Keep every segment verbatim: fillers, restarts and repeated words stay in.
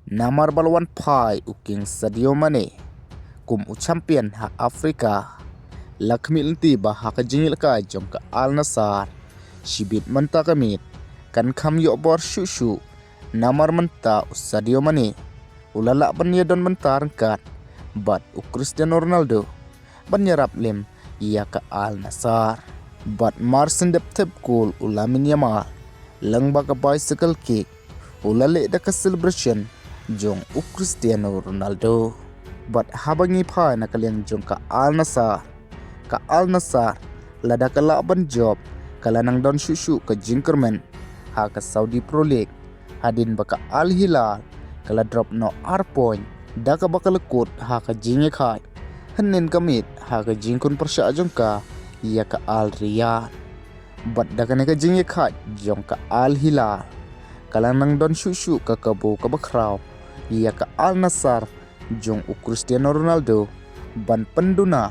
Namar ba la wan phai u King Sadio Mane kum u champion ha Africa, la khmih lynti ba ha ka jingïalehkai jong ka Al Nassr, shibit mynta ka miet kan kham ïoh bor shuh shuh. Namar mynta u Sadio Mane u la lah ban ïadon bynta ryngkat bad u Cristiano Ronaldo ban ïarap lem ïa ka Al Nassr. Bad mar shen dep thep kol u Lamine Yamal lyngba ka bicycle kick, u la leh da ka celebration jong u Cristiano Ronaldo. Bad haba ngi phai na ka liang jong ka Al Nassr, ka Al Nassr lada ka lah ban jop, ka la nang don shuh shuh ka jingkyrmen ha ka Saudi Pro League, hadien ba ka Al Hilal ka la drop noh ar point da kaba ka la kut ha ka jingïakhaid hynnin ka miet ha ka jingkhun pyrshah jong ka ïa ka Al Riyadh. Bad da kane ka jingïakhaid jong ka Al Hilal, ka la nang don shuh shuh ka kabu kaba khraw ïa ka Al Nassr jong u Cristiano Ronaldo ban pynduna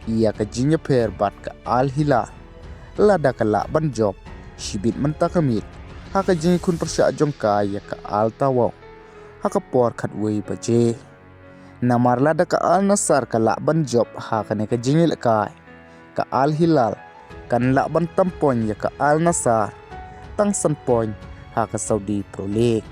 ïa ka jingïapher bad ka Al Hilal, lada ka lah ban jop shibit mynta ka miet ha ka jingkhun pyrshah jong ka ïa ka Al Taawoun ha ka por khatwei baje. Namar lada ka Al Nassr ka lah ban jop ha kane ka jingïalehkai, ka Al Hilal kan lah ban tam point ïa ka Al Nassr tang san point ha ka Saudi Pro League.